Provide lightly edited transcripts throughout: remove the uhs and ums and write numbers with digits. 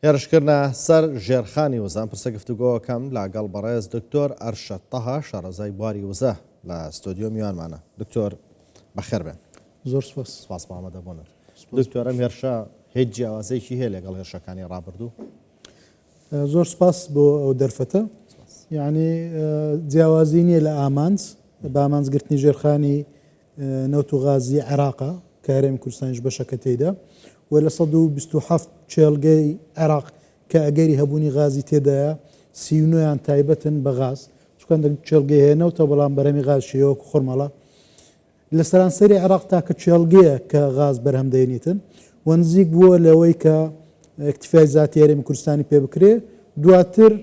هێرشکردنە سەر ژێرخانی وزە، ئەم پرسە گفتوگۆکەم لەگەڵ بەڕێز دکتۆر ئەرشەد تەها شارەزای بواری وزە لە ستۆدیۆ میوانمانە. دکتۆر بەخێر بێن. زۆر سپاس. سپاس بۆ ئامادەبوونت. دکتۆر ئەم هێرشە هیچ جیاوازێکی هەیە لەگەڵ هێرشەکانی ڕابردوو؟ زۆر سپاس بۆ ئەو دەرفەتە. یعنی جیاوازی نییە لە ئامانج، بە ئامانجگرتنی ژێرخانی نەوت و غازی عێراقە کە هەرێمی کوردستانیش بەشەکە تێیدا و لە 127 کێڵگەی عێراق کە ئەگەری هەبوونی غازی تێدایە 39 یان تایبەتن بە غاز چونکە هەندێک کێڵگەی هەیە نەوتە بەڵام بەرهەمی غازشی هەیە وەکو خورمەڵە لە سەرانسەری عێراق تاکە کێڵگەیە کە غاز بەرهەم دەێنیتن و نزیک بووە لەوەی کە اکتفای زاتی هەرێمی کوردستانی پێ بکرێ دواتر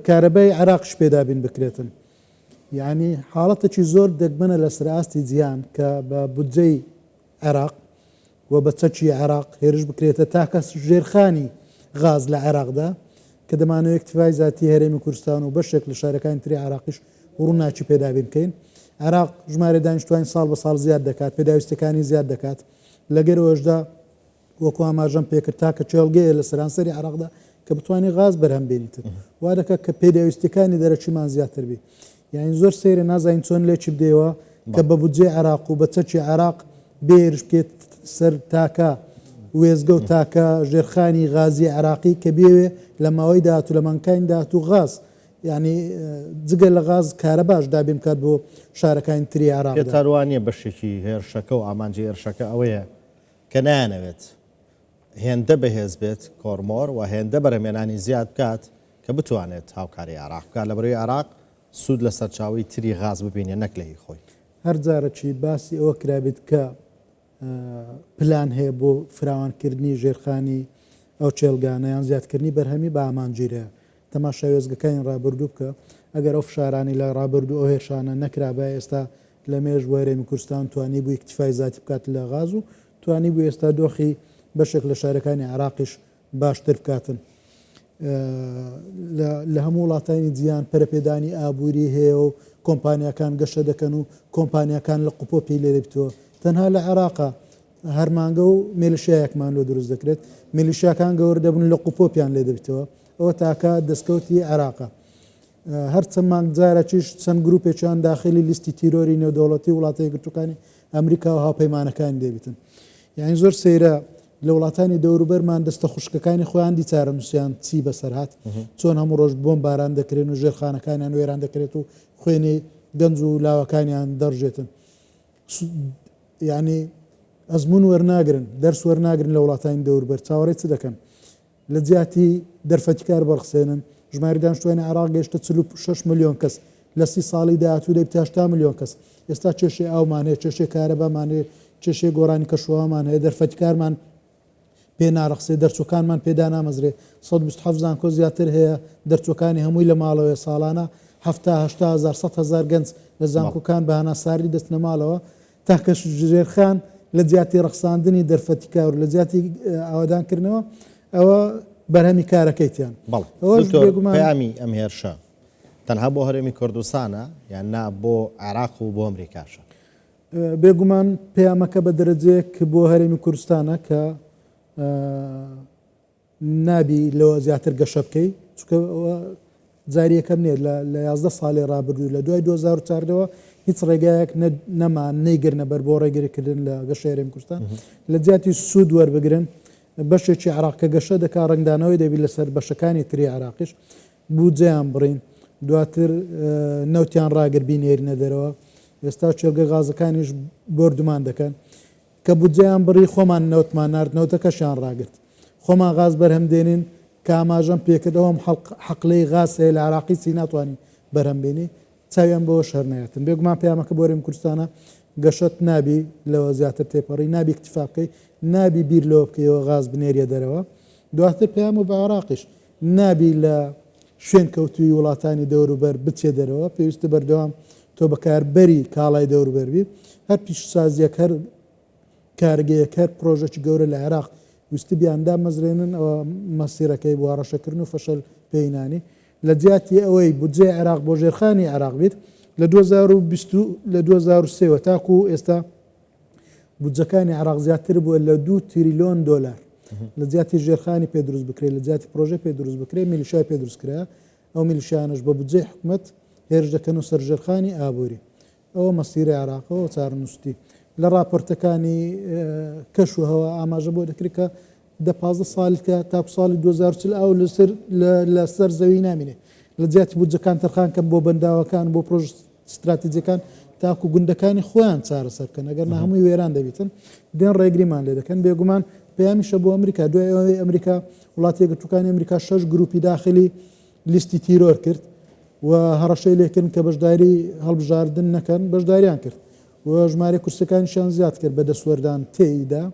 کارەبای عێراقش پێدابین بکرێتن. یانی حاڵەتێکی زۆر دەگمەنە لەسەر ئاستی جیهان کە بە بودجەی عێراق و بە چەکی عێراق هێرش بکرێتە تاکە ژێرخانی غاز لە عێراقدا کە دەمانەوێت اکتفای زاتی هەرێمی کوردستان و بەشێک لە شارەکانی تری عێراقیش ڕووناکی پێدابین بکەین. عێراق ژمارە دانیشتوانی ساڵ بە ساڵ زیاد دەکات، پێداویستیەکانی زیاد دەکات، لەگەرەوەشدا وەکو ئاماژەم پێکرد تاکە کێڵگەیە لە سەرانسەری عێراقدا کە بتوانێت غاز بەرهەم بێنیتن وا دەکات کە پێداویستیەکانی دەرەکیمان زیاتر بی یعنی زۆر سەیرە نازانین چۆن لێکی بدەیەوە کە بە بودجەی عێراق و بە چەکی عێراق بێرش بکێت سەر تاکە وێزگە و تاکە ژێرخانی غازی عێراقی کە بێوێ لە ماوەی داهاتوو لە مانگەکانی داهاتوو غاز یعنی جگە لە غاز کارەباش دابین بکات بۆ شارەکانی تری عێراقدا. پێتان وا نییە بەشێکی هێرشەکە و ئامانجی هێرشەکە ئەوەیە کە نایانەوێت هێندە بەهێز بێت کۆرمۆر و هێندە بەرهەمێنانی زیاد بکات کە بتوانێت هاوکاری عێراق بکات لەبەرئەوەی عێراق سوود لە سەرچاوەی تری غاز ببینێت نەک لە هی خۆی. هەر جارەکی باسی ئەوە کرابێت کە پلان هەیە بۆ فراوانکردنی ژێرخانی ئەو کێڵگانە یان زیادکردنی بەرهەمی بە ئامانجیرەیە تەماشای وێستگەکانی ڕابردوو بکە ئەگەر ئەو فشارانەی لە ڕابردوو ئەو هێرشانە نەکرابایە ئێستا لە مێژ بوو هەرێمی کوردستان توانیبووی ئیکتیفای زاتی بکات لە غاز و توانیبووی ئێستا دۆخی بەشێک لە شارەکانی عێراقیش باشتر بکاتن. لە هەموو وڵاتانی جیهان پەرەپێدانی ئابووری هەیە و کۆمپانیاکان گەشە دەکەن و کۆمپانیاکان لە قوپۆ پێی لێ دەبیتەوە. تەنها لە عێراقا هەر مانگە و میلیشیایەکمان لۆ دروست دەکرێت. میلیشیاکان گەورە دەبن لە قوپۆپیان لێ دەبیتەوە. ئەوە تاکە دەستکەوتی عێراقە. هەر چەند مانگ جارەکیش چەند گروپێکیان داخلی لیستی تیرۆری نێودەوڵەتی وڵاتە یەکگرتووەکانی ئەمریکا و هاوپەیمانەکانی دەبیتن. یانی زۆر سەیرە لە وڵاتانی دەوروبەرمان دەستە خوشکەکانی خۆیان دی چارەنووسیان چی بەسەر هات، چۆن هەموو ڕۆژ بۆمب باران دەکرێن و ژێرخانەکانیان وێران دەکرێت و خوێنی گەنج و لاوەکانیان دەڕژێتن. یانی ئەزموون وەرناگرن، دەرس وەرناگرن لە وڵاتانی دەوروبەر، چاوەڕێی چ دەکەن؟ لە جیاتی دەرفەتی کار بڕەخسێنن، ژمارەی دانیشتووانی عێراق گەیشتە 46 ملیۆن کەس، لە 30 ساڵی داهاتوو دەبێتە 80 ملیۆن کەس، ئێستا کێشەی ئاومان هەیە، کێشەی کارەبامان هەیە، کێشەی گۆڕانی کەشوهەوامان هەیە، دەرفەتی کارمان پێ نارەخسێ، دەرچووەکانمان پێ دانامەزرێ، 127 زانکۆ زیاتر هەیە، دەرچووەکانی هەمووی لە ماڵەوەیە، ساڵانە 70 80 هەزار 100 هەزار گەنج لە زانکۆکان بە هەناساردی دەچنە ماڵەوە، تاکە ژێرخان لە جیاتی ڕەخساندنی دەرفەتی کار و لە جیاتی ئاوەدانکردنەوە ئەوە بەرهەمی کارەکەیتیان. بەڵێ دکتۆر پەیامی ئەم هێرشە تەنها بۆ هەرێمی کوردستانە یان نا بۆ عێراق و بۆ ئەمریکاشە؟ بێگومان پەیامەکە بە دەرەجەیەک بۆ هەرێمی کوردستانە کە نابی لەوە زیاتر گەشە بکەی چونکە ئەوە جاری یەکەم نییە لە 11 ساڵی ڕابردوو لە دوای 2014ەوە هیچ ڕێگایەک نەما نەیگرنە بەر بۆ ڕێگریکردن لە گەشەی هەرێمی کوردستان لە جیاتی سوود وەربگرن بەشێکی عێراق کە گەشە دەکا ڕەنگدانەوەی دەبی لەسەر بەشەکانی تری عێراقیش بودجەیان بڕین دواتر نەوتیان ڕاگر بینێرینە دەرەوە ئێستا کێڵگە غازەکانیش بۆردومان دەکەن کە بودجەیان بڕی خۆمان نەوتمان نارد نەوتەکەشیان ڕاگرت خۆمان غاز بەرهەم دێنین کە ئاماژەم پێکرد ئەوم حەقلەی غاز هەیە لە عراقی چی ناتوانین بەرهەم بێنی چاویان بەوەش هەر نایەتن بێگومان پەیامەکە بۆ هەرێمی کوردستانە گەشەت نابی لەوە زیاتر تێپەڕی نابی اکتفا بکەی نابی بیر لەوە بکەیەوە غاز بنێریە دەرەوە دواتر پەیام و بە عێراقیش نابی لە شوێن کەوتووی وڵاتانی دەوروبەر بچێ دەرەوە، پێویستە بەردەوام تۆ بەکاربەری کاڵای دەوروبەر بی. هەر پیشەسازییەک، هەر کارگەیەک، هەر پرۆژەکی گەورە لە عێراق ویستبیان دامەزرێنن، ئەوە مەسیرەکەی بۆ هەڕەشەکردن و فەشەل پێهینانی. لە جیاتی ئەوەی بودجەی عێراق بۆ ژێرخانی عێراق بیت، لە 2020 و لە 2003 وە تاکوو ئێستا بودجەکانی عێراق زیاتر بووە لە دوو تریلۆن دۆلار. لە جیاتی ژێرخانی پێ دروست بکرێت لە جیاتی پرۆژە پێ دروست بکرێت میلیشای پێ دروست کرا ئەو میلیشیانەش بە بودجەی حکومەت هێرش دەکەن و سەر ژێرخانی ئابووری ئەوە مەسیری عێراقە و چارەنووستی. لە ڕاپۆرتەکانی کەش و هەوا ئاماژە بۆ دەکرێت کە دە 15 ساڵی کە تاکو ساڵی 2040 ئاو لەسەر لەسەر زەوی نامینێ. لە جیاتی بودجەکان تەرخان کەن بۆ بەنداوەکان بۆ پرۆژە ستراتیجیەکان تاکو گوندەکانی خۆیان چارەسەر بکەن ئەگەر نا هەمووی وێران دەبیتن دێن ڕێگریمان لێ دەکەن بێگومان پەیامیشە بۆ ئەمریکا دوای ئەوەی ئەمریکا وڵاتی یەکگرتووکانی ئەمریکا شەش گروپی داخلی لیستی تیرۆر کرد و هەڕەشەی لێکردن کە بەشداری هەڵبژاردن نەکەن، بەشداریان کرد و ژمارەی کورسیەکانیشیان زیاد کرد بە دەستوەردان تێیدا.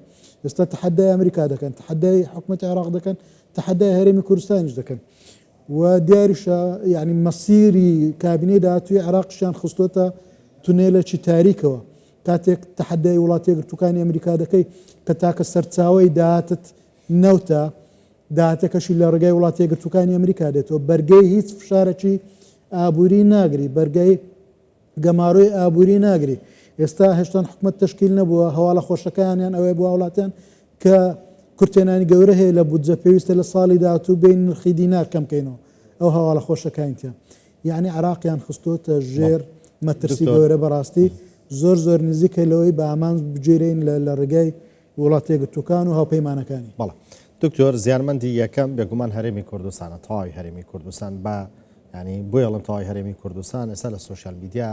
ئێستا تەحەدای ئەمریکا دەکەن، تەحەدای حکومەتی عێراق دەکەن، تەحەدای هەرێمی کوردستانیش دەکەن و دیاریشە یعنی مەسیری کابینەی داهاتووی عێراقیشیان خستۆتە تونێلێکی تاریکەوە. کاتێک تەحەدای وڵاتە یەکگرتووکانی ئەمریکا دەکەی کە تاکە سەرچاوەی داهاتت نەوتە، داهاتەکەشی لە ڕێگای وڵاتە یەکگرتووکانی ئەمریکا دێتەوە، بەرگەی هیچ فشارێکی ئابووری ناگری، بەرگەی گەمارۆی ئابووری ناگری. ئێستا هێشتان حکومەت تەشکیل نەبووە، هەواڵە خۆشەکانیان ئەوەیە بۆ هاوڵاتیان کە کورتهێنانی گەورە هەیە لە بودجە، پێویستە لە ساڵی داهاتوو بێین نرخی دینار کەم کەینەوە. ئەو هەواڵە خۆشەکانتیان. یەعنی عێراقیان خستۆتە ژێر مەترسی گەورە بەڕاستی زۆر زۆر نزیکە لەوەی بە ئامانج بگیرێین لە ڕێگای وڵاتە یەکگرتووەکان و هاوپەیمانەکانی. بەڵێ دکتۆر زیانمەندی یەکەم بێگومان هەرێمی کوردستانە تەواوی هەرێمی کوردستان بە ینی بۆیە ئەڵێم تەواوی هەرێمی کوردستان ئێستا لە سۆشیال میدیا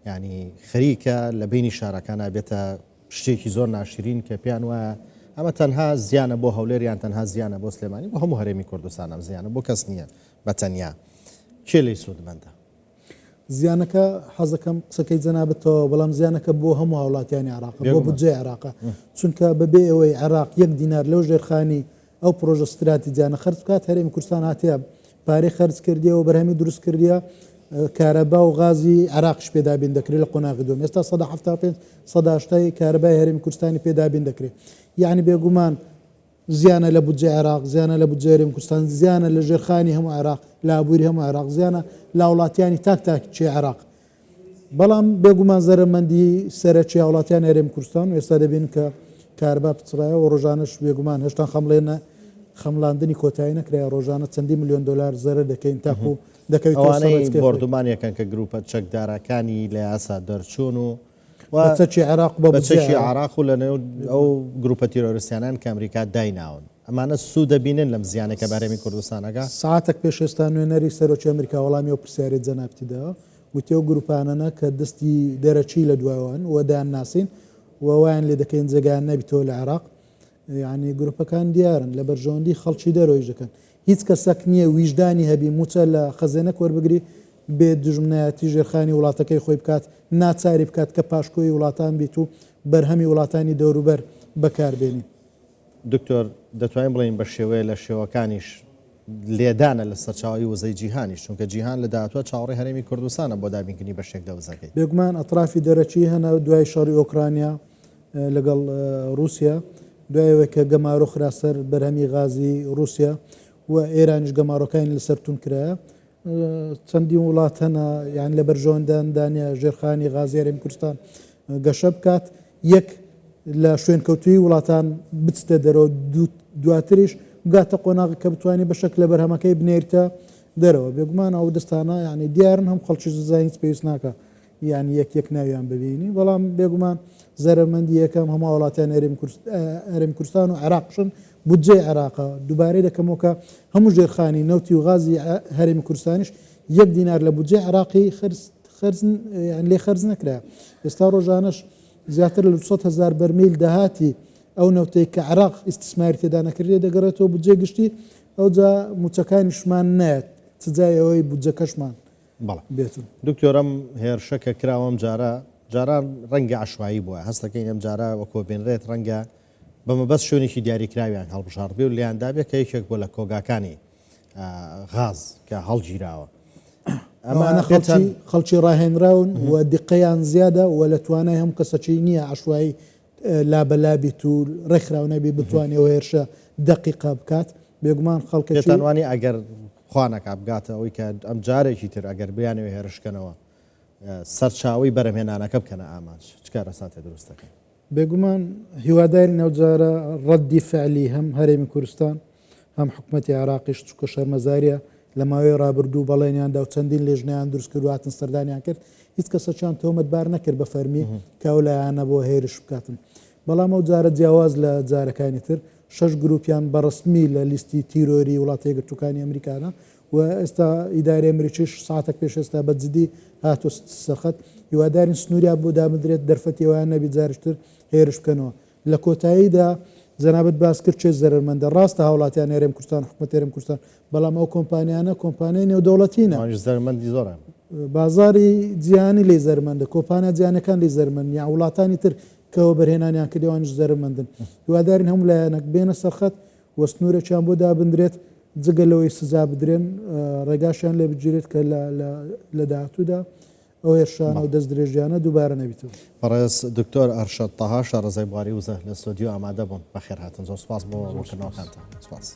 ینی خەریکە لە بینی شارەکانە بێتە شتێکی زۆر ناشرین کە پێیان وایە ئەمە تەنها زیانە بۆ هەولێر یان تەنها زیانە بۆ سلێمانی بۆ هەموو هەرێمی کوردستان ئەم زیانە بۆ کەس نییە بە تەنیا کێ لێی سوودمەندە؟ زیانەکە حەزەکەم قسەکەی جەنابت تەواو بەڵام زیانەکە بۆ هەموو هاوڵاتیانی عێراقە بۆ بودجەی عێراقە چونکە بەبێ ئەوەی عێراق یەک دینار لەو ژێرخانی ئەو پرۆژە ستراتیجیانە خەرج بکات هەرێمی کوردستان هاتیە پارەی خەرج کردیە و بەرهەمی دروست کردیە کارەبا و غازی عێراقیش پێ دابین دەکرێت لە قۆناغی دووەم ئێستا 175 180 کارەبای هەرێمی کوردستانی پێ دابین دەکرێت یعنی بێگومان زیانە لە بودجەی عێراق، زیانە لە بودجەی هەرێمی کوردستان، زیانە لە ژێرخانی هەموو عێراق، لە ئابووری هەموو عێراق، زیانە لە هاوڵاتیانی تاک تاکی عێراق. بەڵام بێگومان زەرەرمەندی سەرەکی هاوڵاتیانی هەرێمی کوردستان و ئێستا دەبینن کە کارەبا پچڕایە و ڕۆژانەش بێگومان هێشتا خەمڵێنە خەمڵاندنی کۆتایی نەکرایە ڕۆژانە چەندین ملیۆن دۆلار زەرەر دەکەین تاکو دەکەویتەوە سەر ئەوانەی ڕێچکەی خۆی. بۆردومانیەکەن کە گروپە چەکدارەکانی لە یاسا دەرچوون و و بە چەکی عێراق و بە بە بودجەی چەکی عێراق. عێراق و لەنێو ئەو گروپە تیرۆریستیانەن کە ئەمریکا دایناون. ئەمانە سوود دەبینن لەم زیانەی کە بە هەرێمی کوردستان ئەگا؟ سەعاتێک پێش ئێستا نوێنەری سەرۆکی ئەمریکا وەڵامی ئەو پرسیارەی جەنابتی داوە، گوتی ئەو گروپانەنە کە دەستی دەرەکی لە دواوەن و دەیانناسین و وایان لێ دەکەین جێگایان نەبیتەوە لە عێراق، یانی گروپەکان دیارن لە بەرژەوەندی خەڵکی دەرەوە ئیش دەکەن هیچ کەسەک نییە ویژدانی هەبی موچە لە خەزێنەک وەربگری بێ دوژمنایەتی ژێرخانی وڵاتەکەی خۆی بکات ناچاری بکات کە پاشکۆی وڵاتان بیت و بەرهەمی وڵاتانی دەوروبەر بەکار بێنی. دکتۆر دەتوانین بڵێین بە شێوەیە لە شێوەکانیش لێدانە لە سەرچاوەی وزەی جیهانیش چونکە جیهان لە داهاتوە چاوەڕێی هەرێمی کوردستانە بۆ دابینکردنی بەشێک لە وزەکەی. بێگومان ئەترافی دەرەکی هەنە دوای شەڕی ئۆکرانیا لەگەڵ ڕووسیا، دوای ئەوەی کە گەمارۆ خرا سەر بەرهەمی غازی ڕووسیا و ئێرانیش گەمارۆکانی لەسەر توند کرایە، چەندین وڵات هەنە یان لە بەرژەوەندیاندا نییە ژێرخانی غازی هەرێمی کوردستان گەشە بکات، یەک لە شوێنکەوتووی وڵاتان بچتە دەرەوە، دواتریش بگاتە قۆناغ کە بتوانێت بەشێک لە بەرهەمەکەی بنێریتە دەرەوە. بێگومان ئەو دەستانە یعنی دیارن، هەم خەڵکیش دەزانین هیچ پێویست ناکە یان یەک یەک ناویان ببینی، بەڵام بێگومان زەرەرمەندی یەکەم هەموو هاوڵاتیانی هەرێمی کوردستان و عێراقشن، بودجەی عێراقە، دووبارەی دەکەمەوە کە هەموو ژێرخانی نەوتی و غازی هەرێمی کوردستانیش یەک دینار لە بودجەی عێراقی خەرج یان لێ خەرج نەکرایە. ئێستا ڕۆژانەش زیاتر لە 200 هەزار بەرمیل داهاتی ئەو نەوتەی کە عێراق ئیستیسماری تێدا نەکردیە دەگەڕێتەوە بودجەی گشتی، ئەوجا مووچەکانیشمان نایەت، چ جای ئەوەی بودجەکەشمان بەڵێ بێتن. دکتۆر ئەم هێرشە کە کراوە ئەم جارە جاران ڕەنگە عەشوایی بووە هەست دەکەین ئەم جارە وەکۆ بینرێت ڕەنگە بە مەبەست شوێنێکی دیاریکراویان هەڵبژاردبێ و لێیان دابێ کە یەکێک بووە لە کۆگاکانی غاز کە هەڵگیراوە. ئەمانە خەڵکی خەڵکی ڕاهێنراون و دیقەیان زیادە و لە توانای هەموو کەسەکی نییە عەشوایی لابەلا بیت و ڕێکخراو نەبی بتوانێ ئەو هێرشە دەقیقە بکات، بێگومان خەڵکەکی. پێتان وانیە ئەگەر خوا نەکا بگاتە ئەوەی کە ئەم جارێکی تر ئەگەر بیانەوێ هێرش کەنەوە سەرچاوەی بەرهەمهێنانەکە بکەنە ئامانج چ کارەساتێ دروست دەکەن؟ بێگومان هیوادارین ئەوجارە ڕەدی فعلی هەم هەرێمی کوردستان هەم حکومەتی عێراقیش چونکە شەرمەزاریە لە ماوەی ڕابردوو بەڵێنیان دا و چەندین لێژنەیان دروست کرد و هاتن سەردانیان کرد هیچ کەسەکیان تۆمەتبار نەکرد بە فەرمی کە ئەو لایانە بۆ هێرش بکاتن بەڵام ئەو جارە جیاواز لە جارەکانی تر شەش گروپیان بە ڕەسمی لە لیستی تیرۆری وڵاتە یەکگرتووکانی ئەمریکانە و ئێستا ئیدارەی ئەمریکیش ساتێک پێش ئێستا بە جدی هاتووە سەرخەت هیوادارین سنووریان بۆ دابدرێت دەرفەتی ئەویان نەبی جارشتر هێرش بکەنەوە لە کۆتاییدا جەنابت باس کرد کێ زەرەرمەندە ڕاستە هاوڵاتیانی هەرێم کوردستان حکومەت هەرێم کوردستان بەڵام ئەو کۆمپانیانە کۆمپانیای نێودەوڵەتینە ئەوانیش زەرەرمەندی زۆرن. بازاری جیهانی لێی زەرەرمەندە کۆمپانیا جیهانیەکان لێی زەرەرمەندن یان وڵاتانی تر کە وەبەرهێنانیان کرد ئەوانیش زەرەرمەندن هیوادارین هەموو لایەنەک بێنە سەرخەت و سنوورێکیان بۆ دابندرێت جگە لەوەی سزا بدرێن ڕێگاشیان لێ بگیرێت کە لە داهاتوودا ئەو هێرشانە و دەستدرێژیانە دووبارە نەبیتەوە. بەڕێز دکتۆر ئەرشەد تەها شارەزای بواری وزە لە ستۆدیۆ ئامادە بوون، بەخێرهاتن، زۆر سوپاس بۆ ڕوونکردنەوەکانتان. سوپاس.